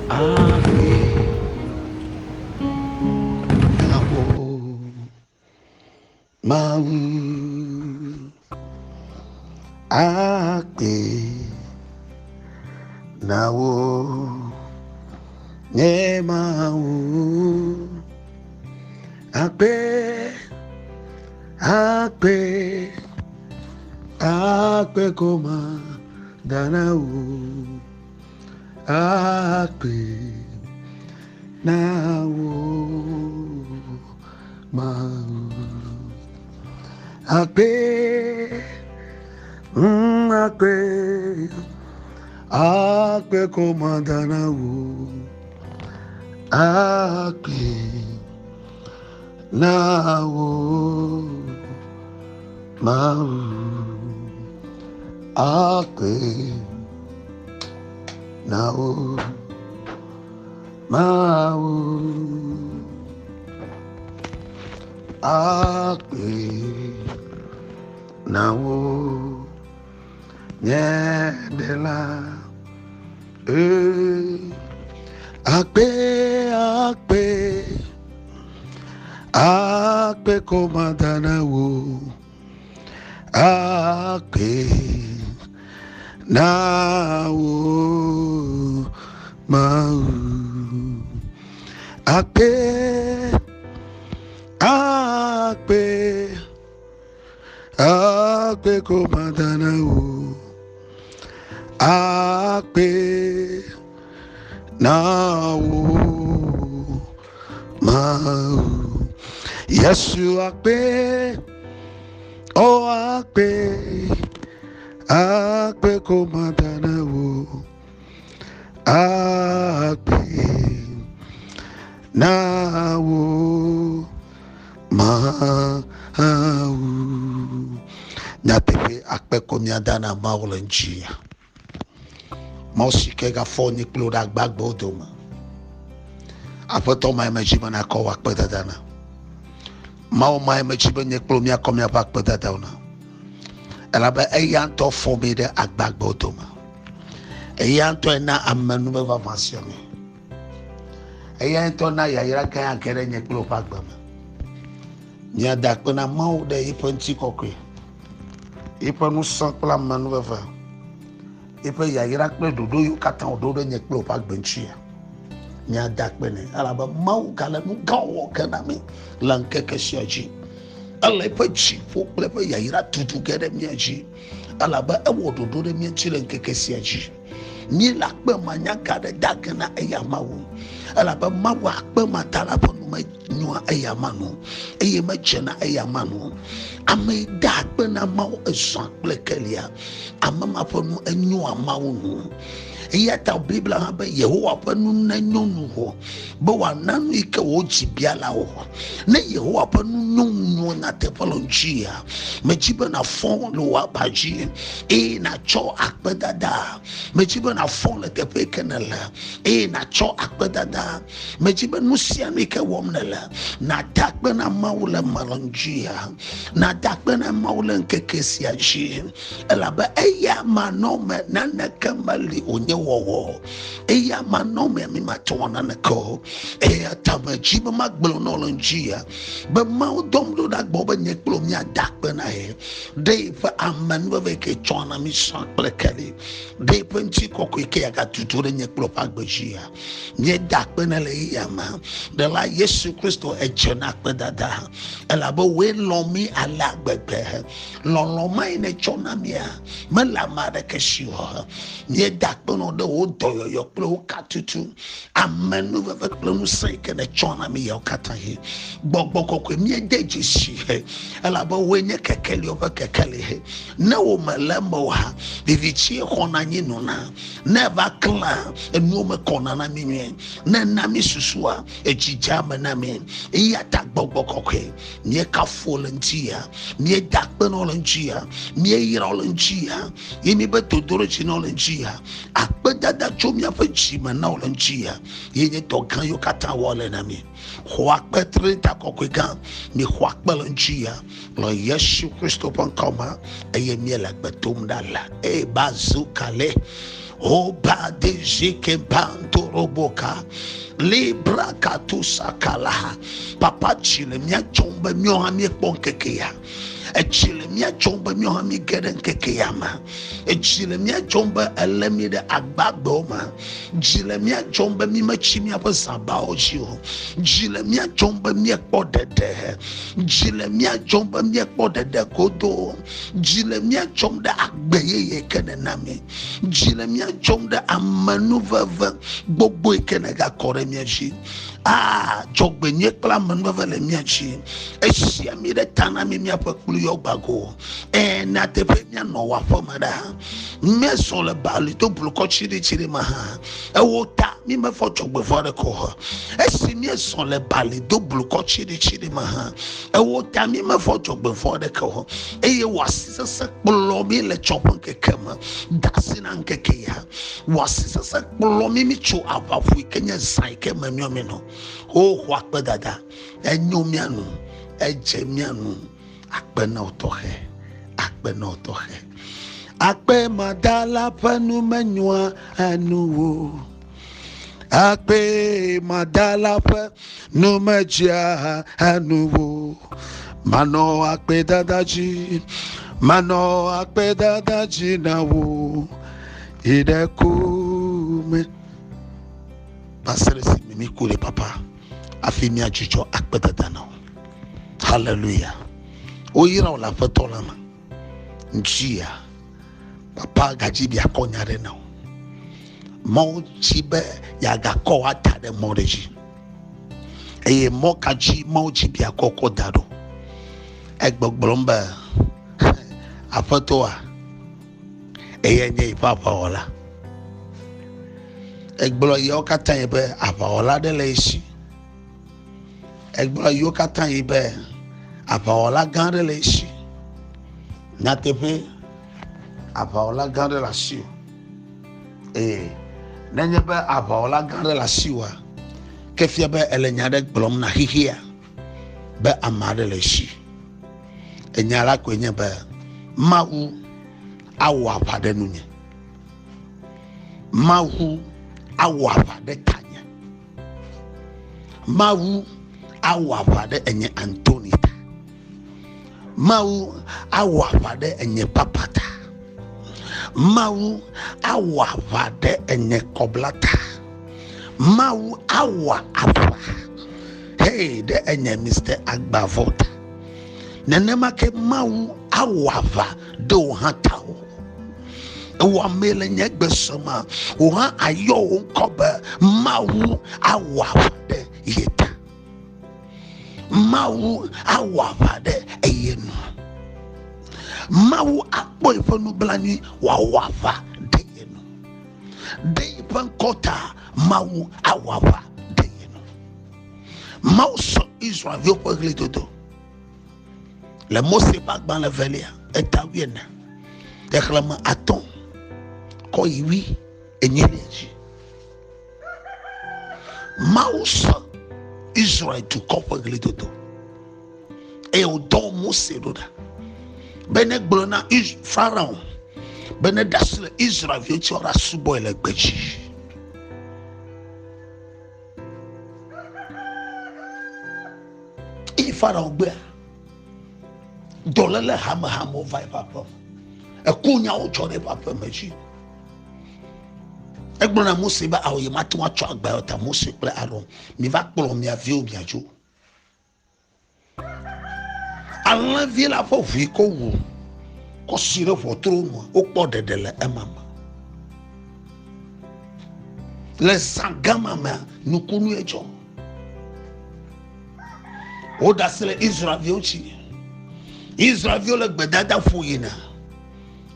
Akpe na wò Mawu. Akpe na wò nye Mawu. Akpe, akpe, akpe koma dana wò. Akpe na wò Mawu. Akpe, akpe, akpe koma dana wò. Akpe na wò Mawu. Akpe na wò Mawu. Akpe na wò nye Ɖela. Ee, akpe, akpe, akpe koma na wò. Akpe na wò Mawu. Akpe, akpe, akpe koma na wò. Akpe na wò Mawu. Yesu akpe, oh akpe, akpe koma na wò. Akpe na wò Mawu. Nyateƒe akpe ko míada na Mawu le ŋuti. Mawu si ke gafɔ nye kple wò ɖe agbagbewo dome. Aƒetɔ ma medzi be nakɔ wò akpedada na. Mawu ma medzi be nye kple wò míakɔ míaƒe akpedadawo na. Elabe eya ŋutɔ fɔ mi ɖe agbagbewo dome. Eya ŋutɔe na amenuvevavã sia mi. Eya ŋutɔ na yayra gã age ɖe nye kple wò ƒe agbe me. Míada akpe na Mawu ɖe eƒe ŋutikɔkɔe, eƒe ŋusẽ kple amenuveve, eƒe yayra kple ɖoɖo yiwo katã wòɖo ɖe nye kple wò ƒe agbe ŋutia. Míada akpe nɛ elabe Mawu gale nu gãwo wɔ ge na mí le ŋkeke sia dzi. Ele eƒe dziƒo kple eƒe yayra tutu ge ɖe mía dzi elabe ewɔ ɖoɖo ɖe mía ŋuti le ŋkeke sia dzi. Míele akpe manyaga ɖe da ge na eya Mawu elabe Mawu akpe ma ta la ƒe nu menyoa eya ma nu eye medzena eya ma nu. Ame yi da akpe na Mawu ezã kple kelia, ame ma ƒe nu enyoa Mawu nu. Eya ta Biblia hã be Yehowa ƒe nu nenyo nuwò be wòana nu yi ke wò dzi bia la wò. Ne Yehowa ƒe nu nyo ŋuwò nyateƒe le ŋuti ya, medzi be nàfɔ le wò aba dzi eye nàtsɔ akpedada. Medzi be nàfɔ le teƒe yi ke nèle eye nàtsɔ akpedada. Medzi be nu sia nu yi ke wɔm nèle, nàda akpe na Mawu le eme le ŋuti ya. Nàda akpe na Mawu le ŋkeke sia dzi elabe eya manɔme naneke meli wònye wɔwɔ. Eya manɔme mi mate ŋu naneke o. Eya ta medzi be magblɔ na wò le ŋuti ya be Mawu dɔm ɖo ɖe agbɔ be nye kple wò míada akpe na ye ɖe yeƒe amenuveve yi ke tsɔa na mí sã kple keli, ɖe yeƒe ŋutikɔkɔe yi ke yeagatutu ɖe nye kple wò ƒe agbe dzi ya. Míeda akpe na le ɣeyiɣia me. Ɖela Yesu Kristo edze na akpedada elabe wòe lɔ̃ mí alea gbegbe. Lɔlɔ̃ ma yi nètsɔ na mía mele ame aɖeke si o. Míeda akpe na wò ɖe wò dɔyɔyɔ kple wò katutu, amenuveve kple ŋusẽ yi ke nètsɔ na mí yawo katã yi. Gbɔgbɔ kɔkɔe míede dzesi elabe wòe nye kekeliwo ƒe kekeli. Ne wò mele eme oa, vivitsie xɔna anyi nɔna. Ne eva klã, enuwo mekɔna na mí nyuie. Ne ena mí susua, edzi dzea eme na mí. Eya ta gbɔgbɔ kɔkɔe, míekafu wò le ŋuti ya, míeda akpe na wò le ŋuti ya, míeyra wò le ŋuti ya, ye míbe dodoɖedzi na wò le ŋuti ya, akpedada tso míaƒe dzi me na wò le ŋuti ya, ye nye dɔ gã yiwo katã wɔm le na mí. Xɔ akpe Trinita kɔkɔe gã, mixɔ akpe le ŋuti ya le Yesu Kristo ƒe ŋkɔ me eye míele gbe dom ɖa le. Eye bazu kale. Oba de jike bantoroboka. Libra katusakala. Papa dzi le mía dzɔm be míawo hã míekpɔ ŋkeke ya. Etsi le mía dzɔm be míawo hã míege ɖe ŋkeke ya me. Etsi le mía dzɔm be elé mí ɖe agbagbewo me. Dzi le mía dzɔm be mímetsi míaƒe zãbawo dzi o. Dzi le mía dzɔm be míekpɔ ɖeɖe. Dzi le mía dzɔm be míekpɔ ɖeɖe godoo. Dzi le mía dzɔm ɖe agbe yeye ke nèna mí. Dzi le mía dzɔm ɖe amenuveve gbogbo yi ke nègakɔ ɖe mía dzi. Aa, dzɔgbenyui kple amenuveve le mía dzi. Esia mí ɖe ta na mí míaƒe kplu yɔ gbago. Ɛ̃, nyateƒe míanɔ wò aƒe me ɖaa. Míezɔ le bali do blukɔ tsiɖitsiɖi me hã. Ewo ta mí mevɔ dzɔgbevɔ aɖeke o. Esi míezɔ le bali do blukɔ tsiɖitsiɖi me hã. Ewo ta mí mevɔ dzɔgbevɔ aɖeke o. Eye wò asi sesẽ kplɔ mí le tsɔ ƒe ŋkeke me. Da asi na ŋkeke ya. Wò asi sesẽ kplɔ mí mí tso aʋaƒu yi ke nye zã yi ke me míɔ mí nɔ. O xɔ akpedada. Enyo mía nu. Edze mía nu. Akpe na wò tɔxɛ. Akpe na wò tɔxɛ. Akpe madala ƒe nu menyoa enu o. Akpe madala ƒe nu medzea enu o. Manɔ akpedada dzi, manɔ akpedada dzi na wò yi ɖe ku me. Va se ɖe esime míku ɖe papa hafi míadzudzɔ akpedada na wò. Hallelujah. Woyra wò le Aƒetɔ la me. Ŋutia, papa gadzi be yeakɔ nya ɖe na wò. Mawu dzi be yeagakɔ wò ada ɖe mɔ ɖe dzi. Eye mɔ ka dzi Mawu dzi be yeakɔ kɔ da ɖo? Egbɔgblɔm be Aƒetɔa, eyae nye yeƒe aʋawɔla. Egblɔ yewo katã yi be aʋawɔla aɖe le ye si. Egblɔ yewo katã yi be aʋawɔla gã aɖe le ye si. Nyateƒe, aʋawɔla gã aɖe le asiwò. Eye nenye be aʋawɔla gã aɖe le asiwòa, ke fia be ele nya aɖe gblɔm na xexea be ame aɖe le esi. Enya la koe nye be Mawu awɔ aʋa ɖe nunye. Mawu awɔ aʋa ɖe tanye. Mawu awɔ aʋa ɖe enye Antoni ta. Mawu awɔ aʋa ɖe enye Papa ta. Mawu awɔ aʋa ɖe enye Kɔbla ta. Mawu awɔ aʋa hei ɖe enye Mr. Agbavɔ ta. Nenema ke Mawu awɔ aʋa ɖe wò hã ta o. Ewɔ ame le nye gbe sɔma, wò hã ayɔ wò ŋkɔ be Mawu awɔ aʋa ɖe ye ta. Mawu awɔ aʋa ɖe eye nu. Mawu akpɔ eƒe nublanui wòawɔ aʋa ɖe ye nu. Ɖe eƒe ŋkɔ ta Mawu awɔ aʋa ɖe ye nu. Mawu sɔ Israelviwo ƒe ɣlidodo le Mose ƒe agbalẽ evelia eta wuiene xexlẽme atɔ̃ kɔ yi wui enyilia dzi. Mawu sɔ Israel dukɔ ƒe ɣlidodo eye wòdɔ Mose ɖo ɖa be ne gblɔ na Farao be ne ɖe asi le Israelviwo ŋuti woava subɔe le gbedzi. Eye Farao gbea, dɔléle hamehamewo va eƒe aƒe me. Ekunyawo dzɔ ɖe eƒe aƒe me dzi. Egblɔ na Mose be awo yemate ŋu atsɔ agba o ta Mose kple Aron miva kplɔ mia viwo miadzo. Alẽvi la ƒe ʋu yi ke wowu kɔ si ɖe ʋɔtru nu wokpɔ ɖeɖe le ema me. Le zã gã ma mea, nukunue dzɔ. Woɖe asi le Israelviwo ŋuti. Israelviwo le gbedada ƒo yina.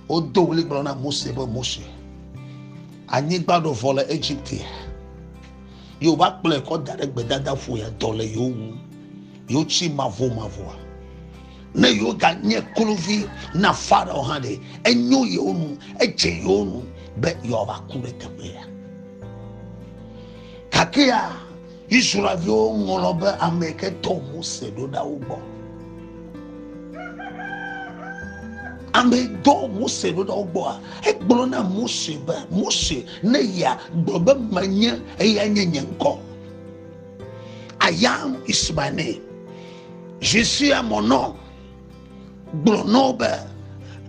Wodo ɣli gblɔ na Mose be Mose, anyigba ɖo vɔ le Egipte. Yewo va kplɔe kɔ da ɖe gbedada ƒo ya dɔ le yewo wu. Yewo tsi mavomavoa. Ne yewo ganye kluvi na Farao hã ɖe, enyo yewo nu, edze yewo nu be yewoava ku ɖe teƒe ya. Gakea Israelviwo ŋlɔ be ame yi ke tɔ Mose ɖo ɖa wo gbɔ. Ame dɔ Mose ɖo ɖe wo gbɔa, egblɔ na Mose be, Mose, ne yia, gblɔ be menye eya nye nye ŋkɔ. I am is my name. Je suis à mon nom. Gblɔ na wo be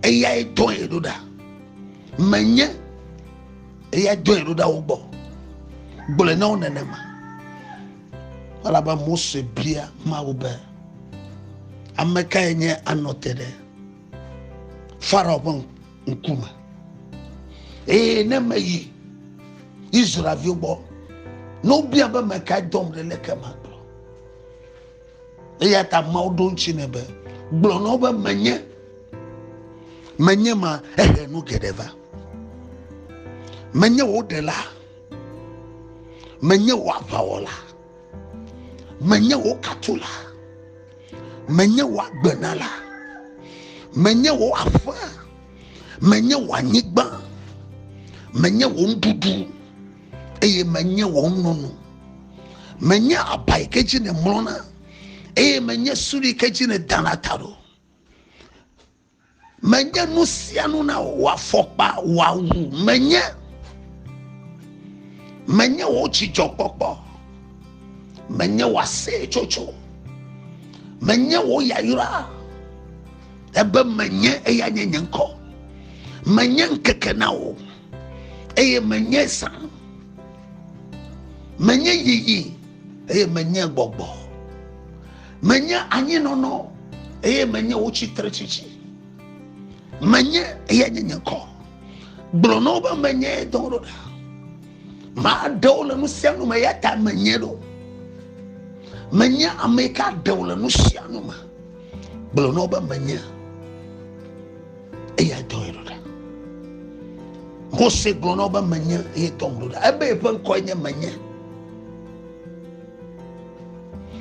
eyae dɔe ɖo ɖa. Menye eya dɔe ɖo ɖa wo gbɔ. Gblɔe na wo nenema. Elabe Mose bia Mawu be, ame kae nye anɔ te ɖe Farao ƒe ŋkume? Eye ne meyi Israelviwo gbɔ, ne wobia be ame kae dɔm ɖe, leke magblɔ? Eya ta Mawu ɖo ŋuti nɛ be, gblɔ na wo be menye, menye ma ehe nu geɖe va. Menye wò ɖela. Menye wò aʋawɔla. Menye wò katula. Menye wò agbenala. Menye wò aƒe. Menye wò anyigba. Menye wò nuɖuɖu eye menye wò nunono. Menye aba yi ke dzi nèmlɔna eye menye suɖui yi ke dzi nèdana ta ɖo. Menye nu sia nu na wò, wò afɔkpa, wò awu, menye. Menye wò dzidzɔkpɔkpɔ, menye wò aseyetsotso, menye wò yayra. Ebe menye eya nye nye ŋkɔ. Menye ŋkeke na wò eye menye zã. Menye yiyi eye menye gbɔgbɔ. Menye anyinɔnɔ eye menye wò tsitretsitsi. Menye eya nye nye ŋkɔ. Gblɔ na wo be menye dɔ ɖo ɖa. Maɖe wo le nu sia nu me eya ta menye ɖo. Menye ame yi ke aɖe wo le nu sia nu me. Gblɔ na wo be menye eya dɔ ɖo ɖa. Mose gblɔ na wo be menye eye dɔ ɖo ɖa. Ebe eƒe ŋkɔe nye menye.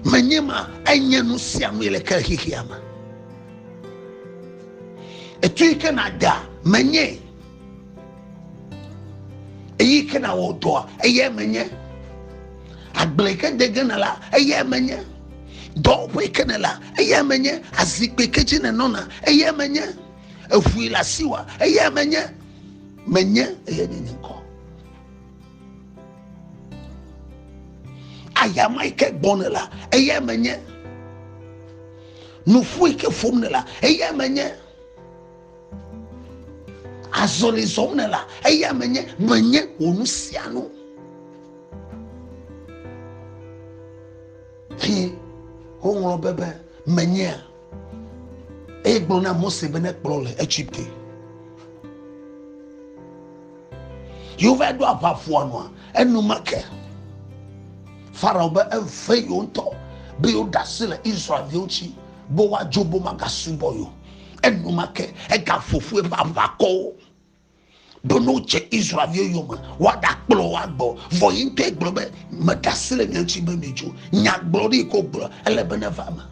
Menye ma enye nu sia nu le ke xexea me. Etu yi ke nàda menye. Eyi ke nàwɔ dɔa eyae menye. Agble yi ke de ge nèla eyae menye. Dɔwɔƒe yi ke nèla eyae menye. Azikpui yi ke dzi nènɔna eyae menye. Eʋu yi le asiwòa eyae menye. Menye eyae nye nye ŋkɔ. Ayama yi ke gbɔ nèla eyae menye. Nuƒo yi ke ƒom nèla eyae menye. Azɔli zɔm nèla eyae menye. Menye wò nu sia nu. Eye woŋlɔ be be menyea. Eye gblɔ na Mose be nekplɔ le Egipte. Yewo va ɖo aʋaƒoa nua enumake. Farao be eve yewo ŋutɔ be yewo ɖe asi le Israelviwo ŋuti be woadzo be womagasubɔ yewo. Enumake egaƒo ƒu eƒe aʋakɔwo be ne wodze Israelviwo yome woaɖakplɔ wo agbɔ. Vɔ ye ŋutɔe gblɔ be meɖe asi le mia ŋuti be midzo. Nyagblɔɖi yi ke wogblɔ ele be neva eme.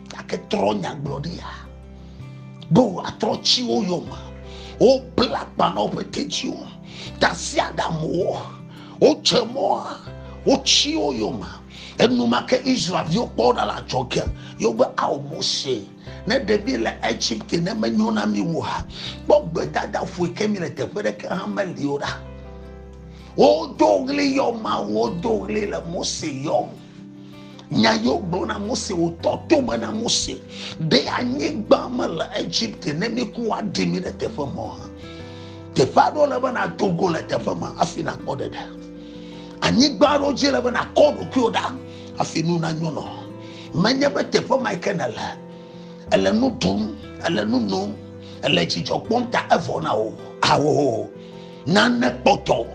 Gake trɔ nyagblɔɖia be wòatrɔ tsi wo yome. Wobla agba na woƒe tedziwo, tasiaɖamwo, wotse mɔa, wotsi wo yome. Enumake Israelviwo kpɔ wo ɖa le adzɔge. Yewo be, Ao Mose, ne ɖe mi le Egipte ne menyo na mi oa, kpɔ gbedada ƒoe ke mi le teƒe ɖeke hã meli o ɖa. Wodo ɣli yɔ Mawu, wodo ɣli le Mose yɔm. Nya yi wogblɔ na Mose wòtɔ tome na Mose ɖe anyigba me le Egipte ne míku woaɖi mí ɖe teƒe mɔ hã. Teƒe aɖewo le be nàdo go le teƒe ma hafi nàkpɔ ɖeɖe. Anyigba aɖewo dzi le be nàkɔ ɖokuiwò ɖa hafi nu nanyo nɔ. Menye be teƒe ma yi ke nèle, èle nu ɖum, èle nu nom, èle dzidzɔ kpɔm ta evɔ na wò. Ao, nane kpɔtɔ.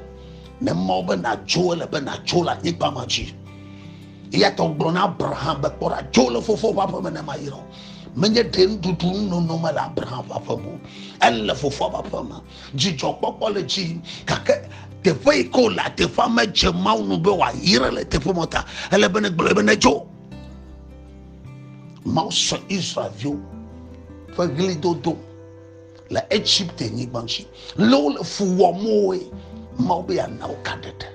Ne Mawu be nàdzo, ele be nàdzo le anyigba ma dzi. Eya ta wògblɔ na Abraham be kpɔ ɖa, dzo le fofo ƒe aƒe me ne mayra wò. Menye ɖe nuɖuɖu nunono mele Abraham ƒe aƒe me o. Ele fofoa ƒe aƒe me. Dzidzɔkpɔkpɔ le dzi yim. Gake teƒe yi ke wòlea, teƒea medze Mawu nu be wòayrae le teƒe ma ta. Ele be negblɔe be nedzo. Mawu se Israel-viwo ƒe ɣlidodo. le Egipte nyigba dzi. Le wole fu wɔm woe, Mawu be yeana wo kaɖeɖe.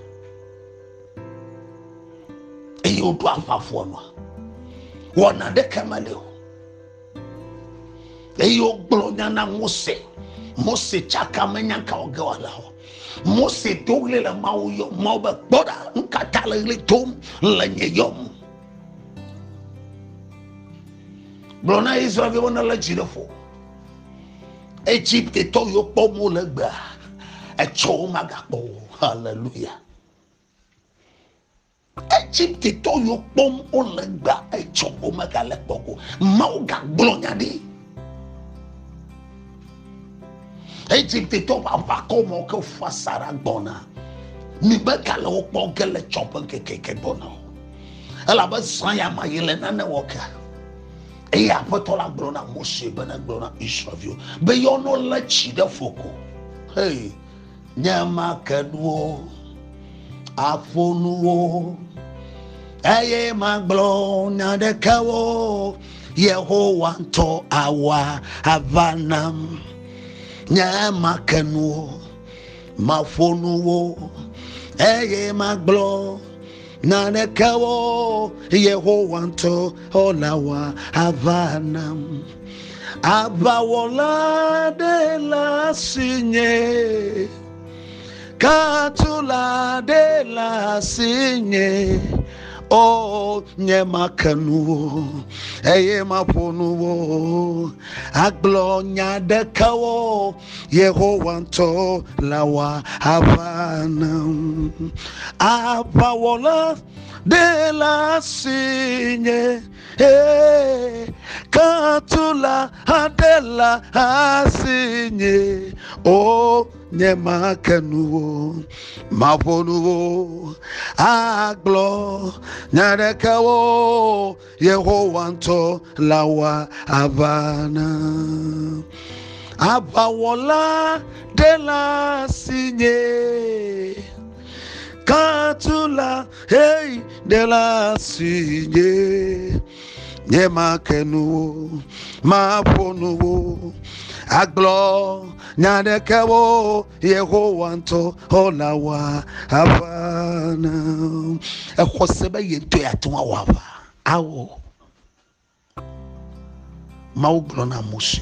Eye woɖo aʋaʋua nua. Wɔna ɖeke meli o. Eye Eye wogblɔ nya na Mose. Mose tsaka menya ka wòge wòala o. Mose do ɣli le Mawu yɔm. Mawu be kpɔ ɖa, nu ka ta le ɣli dom le nye yɔm? Gblɔ na Israelviwo ne lé dzi ɖe ƒo. Egiptetɔ yiwo kpɔm wole egbea, etsɔ wo magakpɔ wo. Hallelujah. Egiptetɔ yiwo kpɔm wole egbea, etsɔ wo megale kpɔ o. Mawu gagblɔ nya ɖi. Egiptetɔ ƒe aʋakɔ mawo ke ƒu asaɖa gbɔna. Mi megale wo kpɔ ge le tsɔ ƒe ŋkeke ke gbɔna o. Elabe zã ya ma yi le nane wɔ ke. Eye Aƒetɔ la gblɔ na Mose be negblɔ na Israelviwo be yewono lé tsi ɖe ƒo ko. Hey, nye make nuwo, aƒo nuwo, eye magblɔ nya ɖekewo. Yehowa ŋutɔ awa aʋa nam. Nye make nuwo, maƒo nuwo, eye magblɔ naneke wo. Yehowa ŋutɔ ɔlawa aʋa nam. Aʋawɔla ɖe le asinye, katula ɖe le asinye. O nye make nuwo, eye maƒo nuwo, agblɔ nya ɖekewo. Yehowa ŋutɔ lawa aʋa nam. Aʋawɔla ɖe le asinye, ee, katula aɖe le asinye. O nye make nuwo, maƒo nuwo, agblɔ nya ɖekewo. Yehowa ŋutɔ lawa aʋa nam. Aʋawɔla ɖe le asinye, katula hei ɖe le asinye. Nye make nuwo, maƒo nuwo, agblɔ nya ɖekewo. Yehowa ŋutɔ lawa aʋa nam. Exɔ se be ye ŋutɔ yeate ŋu awɔ aʋa. Awɔ. Mawu gblɔ na Mose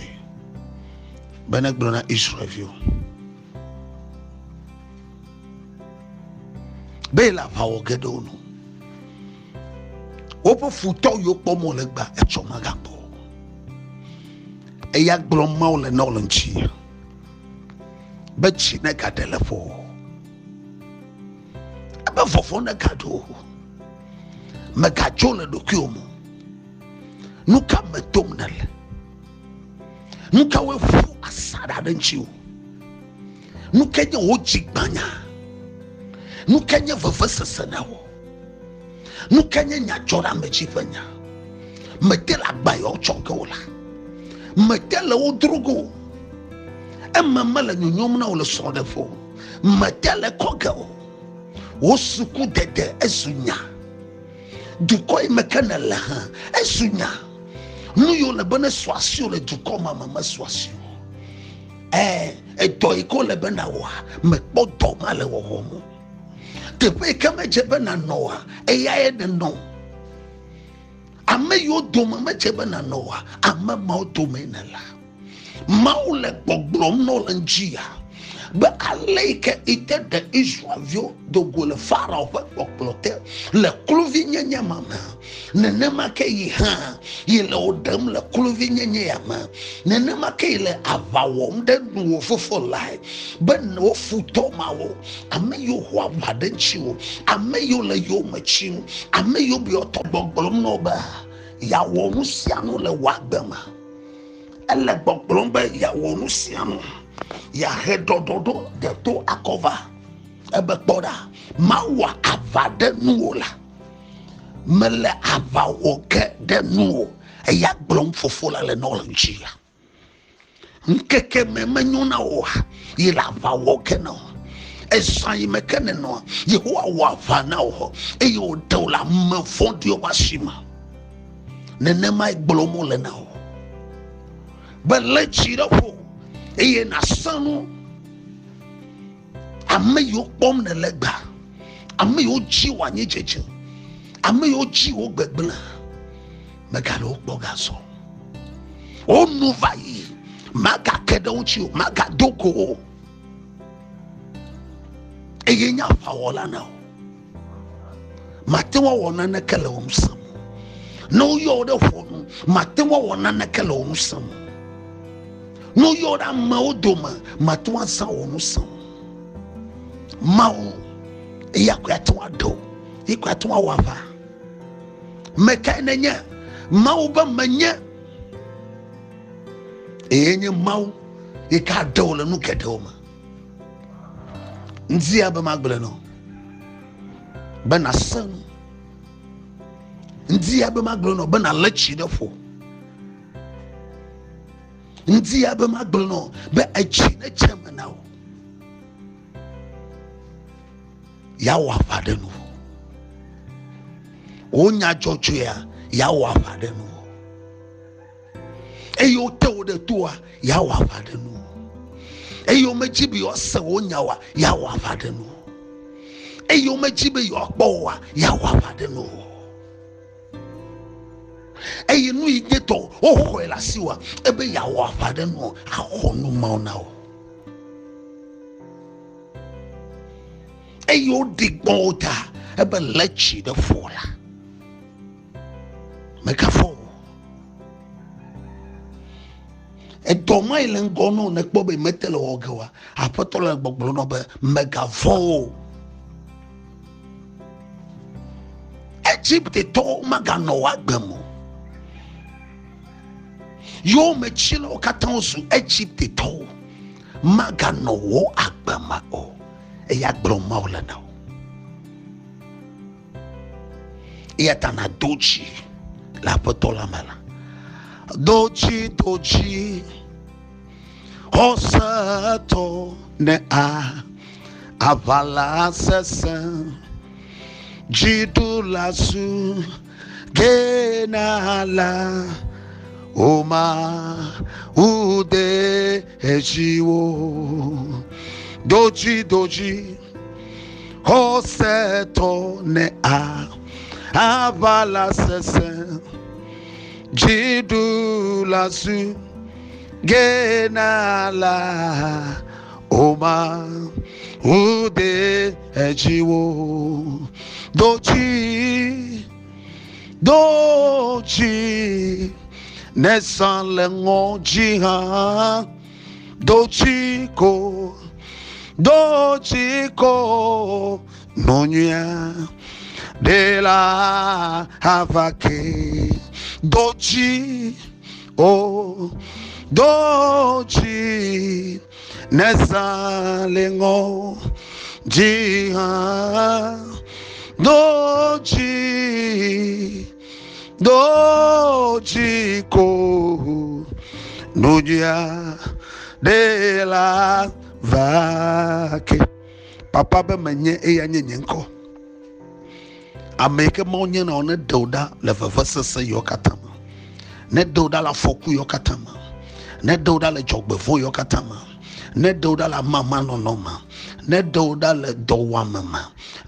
be negblɔ na Israelviwo be yele aʋa wɔ ge ɖe wo nu. Woƒe futɔ yiwo kpɔm wole gbea, etsɔ magakpɔ o. Eya gblɔ Mawu le na wo le ŋuti be tsi negaɖe le ƒo o, ebe vɔvɔ̃ negaɖo o, megadzo le ɖokuiwò me o. Nu ka me tom nèle? Nu kawoe ƒu asaɖa ɖe ŋutiwò? Nu kae nye wò dzigbãnya? Nu kae nye vevesese na wò? Nu kae nye nyadzɔɖeamedzi ƒe nya? Mete le agba yawo tsɔ ge o la, mete le wo dro ge o. Eme mele nyonyom na wò le srɔ̃ɖeƒe o. Mete le kɔ ge o. Wò sukudede ezu nya. Dukɔ yi me ke nèle hã ezu nya. Nu yiwo le be nesu asiwò le dukɔ ma me mesu asiwò. Ɛɛ, edɔ yi ke wòle be nàwɔa, mèkpɔ dɔ ma le wɔwɔm o. Teƒe yi ke medze be nànɔ oa, eyae nènɔ. Ame yiwo dome medze be nànɔ oa, ame mawo domee nèle. Mawu le gbɔgblɔm na wò le ŋuti ya be ale yi ke ite ɖe Israelviwo do go le Farao ƒe kpɔkplɔ te le kluvinyenye ma me, nenema ke yi hã yi le wò ɖem le kluvinyenye ya me, nenema ke yi le aʋa wɔm ɖe nuwò fofo lae be wò futɔ mawo, ame yiwo ho aʋa ɖe ŋutiwò, ame yiwo le yowòme tsim, ame yiwo be yewoatɔ gbɔgblɔm na wò be yeawɔ nu sia nu le wò agbe me. Ele gbɔgblɔm be yeawɔ nu sia nu, yeahe ɖɔɖɔɖo deto akɔva. Ebe kpɔ ɖa, mawɔ aʋa ɖe nuwò la, mele aʋa wɔ ge ɖe nuwò. Eya gblɔm fofo la le nɔ le ŋuti ya. Ŋkeke me menyo na wò oa, ye le aʋa wɔ ge na wò. Ezã yi me ke nenɔa, Yehowa wɔ aʋa na wò eye wòɖe wò le ame vɔ̃ɖiwo ƒe asi me. Nenemae gblɔm wole na wò be lé tsi ɖe ƒo eye nàsẽ nu. Ame yiwo kpɔm nèle gbea, ame yiwo dzi wò anyidzedze, ame yiwo dzi wò gbegblẽ, mègale wo kpɔ gazɔ. Wo nu va yi. Magake ɖe ŋuti o, magado go o. Eye nye aʋawɔla na wò. Mate ŋu awɔ naneke le wò ŋusẽ me. Ne woyɔ wò ɖe ʋɔnu, mate ŋu awɔ naneke le wò ŋusẽ me. Ne woyɔ wò ɖe amewo dome, mate ŋu azã wò ŋusẽ o. Mawu, eya koe ate ŋu aɖe wò, ye koe ate ŋu awɔ aʋa. Me kae nenye? Mawu be menye. Eye nye Mawu yi ke aɖe wò le nu geɖewo me. Ŋdia be magblɔe nɔ be nàse nu. Ŋdia be magblɔe nɔ be nàlé tsi ɖe ƒo. Ŋdia be magblɔe nɔ be etsi nedze eme na wò. Yeawɔ aʋa ɖe nuwò. Wò nya dzɔdzɔea, yeawɔ aʋa ɖe nuwò. Eye wote wò ɖe toa, yeawɔ aʋa ɖe nuwò. Eye womedzi be yewoase wò nya oa, yeawɔ aʋa ɖe nuwò. Eye womedzi be yewoakpɔ wòa, yeawɔ aʋa ɖe nuwò. Eye nu yi nye tɔ woxɔe le asiwòa, ebe yeawɔ aʋa ɖe nuwò, axɔ nu mawo na wò. Eye woɖi gbɔ wo ta ebe lé tsi ɖe ƒo la. Megavɔ̃ o. Edɔ ma yi le ŋgɔ nɔ nekpɔ be mete le wɔ ge wa. Aƒetɔ le gbɔgblɔ nɔ be megavɔ̃ o. Egiptetɔwo maganɔ wò agbe me o. Yometsilawo katã zu Egiptetɔwo. Maganɔ wò agbe me o. Eya gblɔ Mawu le na wò. Eya ta nàdo dzi le Aƒetɔ la me la. Do dzi, do dzi, xɔsetɔ ne a aʋala sesẽ dziɖula zu gena la oma ude edziwo. Do dzi, do dzi, xɔsetɔ ne a aʋala sesẽ dziɖula zu gena la oma ude edziwo. Do dzi, do dzi, ne zã le ŋɔdzi hã. Do dzi ko, do dzi ko, nu nyuia ɖe la ava ke. Do dzi, o, do dzi, ne zã le ŋɔdzi hã. Do dzi, do dzi ko, nu nyuia ɖe la va ke. Papa be menye eya nye nye ŋkɔ. Ame yi ke Mawu nye na wò ne ɖe wò ɖa le vevesese yiwo katã me. Ne ɖe wò ɖa le afɔku yiwo katã me. Ne ɖe wò ɖa le dzɔgbevɔ̃ yiwo katã me. Ne ɖe wò ɖa le amamanɔnɔ me. Ne ɖe wò ɖa le dɔwuame me.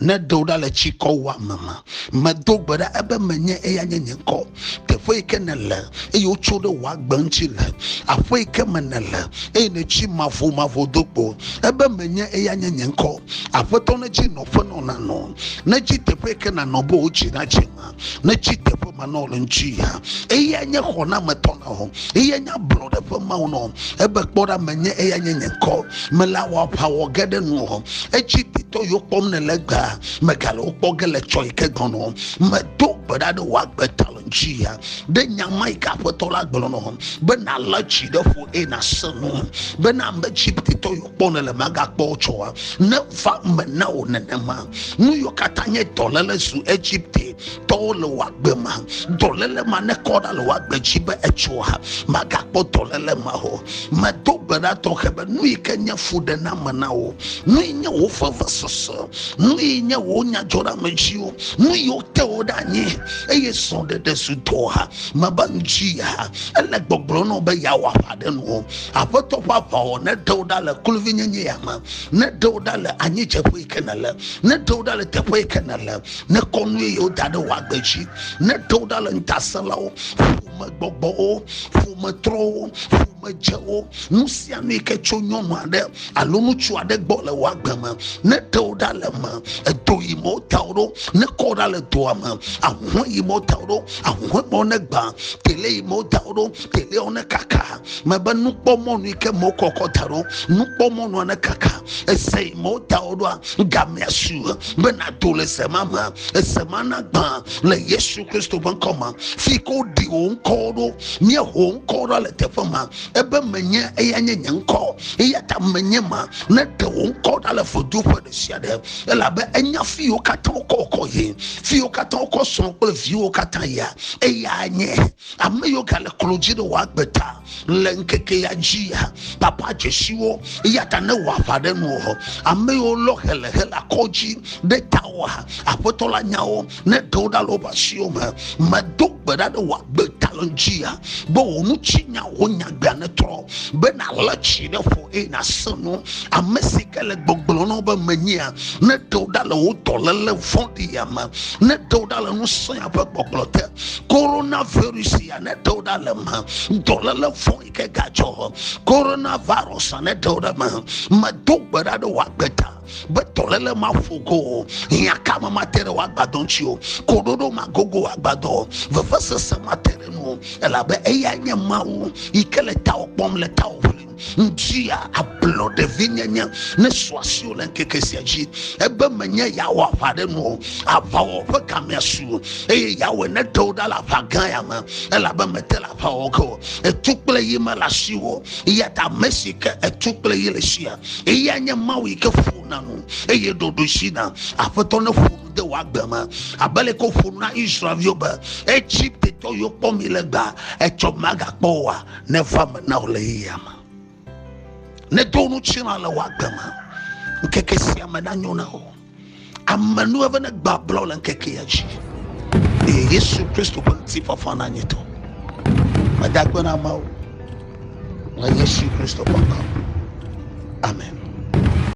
Ne ɖe wò ɖa le tsikɔwuame me. Medo gbe ɖa ebe menye eya nye nye ŋkɔ. Teƒe yi ke nèle eye wotso ɖe wò agbe ŋuti le. Aƒe yi ke me nèle eye nètsi mavomavo do kpo. Ebe menye eya nye nye ŋkɔ. Aƒetɔ nedzi nɔƒe nɔ nànɔ. Nedzi teƒe yi ke nànɔ be wò dzi nadze eme. Nedzi teƒe ma nɔ le ŋuti ya. Eya nye xɔnametɔ na wò. Eya nye ablɔɖe ƒe Mawu nɔ. Ebe kpɔ ɖa menye eya nye nye ŋkɔ. Mele awɔ aʋa wɔ ge ɖe nuwò. Egiptetɔ yiwo kpɔm nèle egbea, megale wo kpɔ ge le tsɔ yi ke gbɔnɔ. Medo gbe ɖa ɖe wò agbe ta le ŋuti ya. Ɖe nya ma yi ke Aƒetɔ la gblɔ nɔ be nàlé dzi ɖe ƒo eye nàse nu bena ame Egiptetɔ yiwo kpɔ nèle magakpɔ wo tsɔa. Neva eme na wò nenema. Nu yiwo katã nye dɔléle zu Egipte tɔwo le wò agbe me. Dɔléle ma nekɔ ɖa le wò agbe dzi be etsɔa magakpɔ dɔléle ma o. Medo gbe ɖa tɔxɛ be nu yi ke nye fuɖename na wò, nu yi nye wò vevesese, nu yi nye wò nyadzɔɖeamedziwo, nu yiwo te wò ɖe anyi eye srɔ̃ɖeɖe zu dɔa mebe ŋuti ya ele gbɔgblɔ nɔ be yeawɔ aʋa ɖe nuwò. Aƒetɔ ƒe aʋawɔ neɖe wò ɖa le kluvinyenye ya me, neɖe wò ɖa le anyidzeƒe yi ke nèle, neɖe wò ɖa le teƒe yi ke nèle, nekɔ nu yeyewo da ɖe wò agbe dzi, neɖe wò ɖa le ŋutasẽlawo ƒome. Ƒomegbɔgbɔwo, ƒometrɔwo, ƒomedzewo, nu sia nu yi ke tso nyɔnu aɖe alo ŋutsu aɖe gbɔ le wò agbe me, ne ɖe wo ɖa le eme, edo yi me wota wo ɖo, ne kɔ wo ɖa le doa me, ahuhɔ̃e yi me wota wo ɖo, ahuhɔ̃e me wo ne gbã, tele yi me wota wo ɖo, teleawo ne kaka. Mebe nukpɔmɔnu yi ke me wokɔkɔ da ɖo, nukpɔmɔnua ne kaka. Eze yi me wota wo ɖoa, gamea su be nàdo le ze ma me. Eze ma nagbã le Yesu Kristo ƒe ŋkɔ me. Fi ke woɖi wò ŋkɔwo ɖo, míeho ŋkɔwo ɖa le teƒe ma. Ebe menye eya nye nye ŋkɔ, eya ta menye ma. Ne ɖe wò ŋkɔ ɖa le vodoƒe ɖe sia ɖe, elabe enya fi yiwo katã wokɔ kɔ yi, fi yiwo katã wokɔ srɔ̃ kple viwo katã yia, eya nye ame yiwo gale klo dzi ɖe wò agbe ta le ŋkeke ya dzia. Papa dzesiwo, eya ta ne wɔ aʋa ɖe nu o. Ame yiwo lɔ helehele akɔ dzi ɖe tawòa, Aƒetɔ la nya wo, ne ɖe wo ɖa le woƒe asiwo me. Medo gbe ɖa ɖe wò agbe ta le ŋutia, be wò ŋutinya, wò nyagbea netrɔ, be nàlé tsi ɖe ƒo eye nàse nu. Ame si ke le gbɔgblɔ na wo be menyia, ne ɖe wo ɖa le wò dɔléle vɔ̃ɖi ya me, ne ɖe wo ɖa le ŋusẽ ya ƒe gbɔgblɔ te, coronavirus ya ne ɖe wo ɖa le me, dɔléle vɔ̃ yi ke gadzɔ, coronavirus ne ɖe wo ɖe me. Medo gbe ɖa ɖe wò agbe ta be dɔléle maƒo go o, hiãkame mate ɖe wò agbadɔ ŋuti o, koɖoɖo magogo wò agbadɔ o, vevesese mate ɖe nu o, elabe eyae nye Mawu yi ke le tawò kpɔm, le tawò ʋlim. Ŋutia ablɔɖevinyenye ne su asiwò le ŋkeke sia dzi. Ebe menye yeawɔ aʋa ɖe nu o, aʋawɔwɔ ƒe gamea su eye Yahweh neɖe wò ɖa le aʋa gã ya me, elabe mete le aʋa wɔ ge o. Etu kple yi mele asiwò o, eya ta ame si ke etu kple yi le sia, eya nye Mawu yi ke ƒona nu eye ɖoɖoe zina. Aƒetɔ ne ƒo nu de wò agbe me abe leke woƒo nu na Israelviwo be, Egiptetɔ yiwo kpɔ mi le gbea, etsɔ magakpɔ oa, neva me na wò le ɣeyiɣia me. Nedo nu tsina le wò agbe me. Ŋkeke sia me nanyo na wò. Amenuveve negba blɔ le ŋkeke ya dzi. Eye Yesu Kristo ƒe ŋutifafa nanyi tɔ. Meda akpe na Mawu le Yesu Kristo ƒe ŋkɔ me. Amen.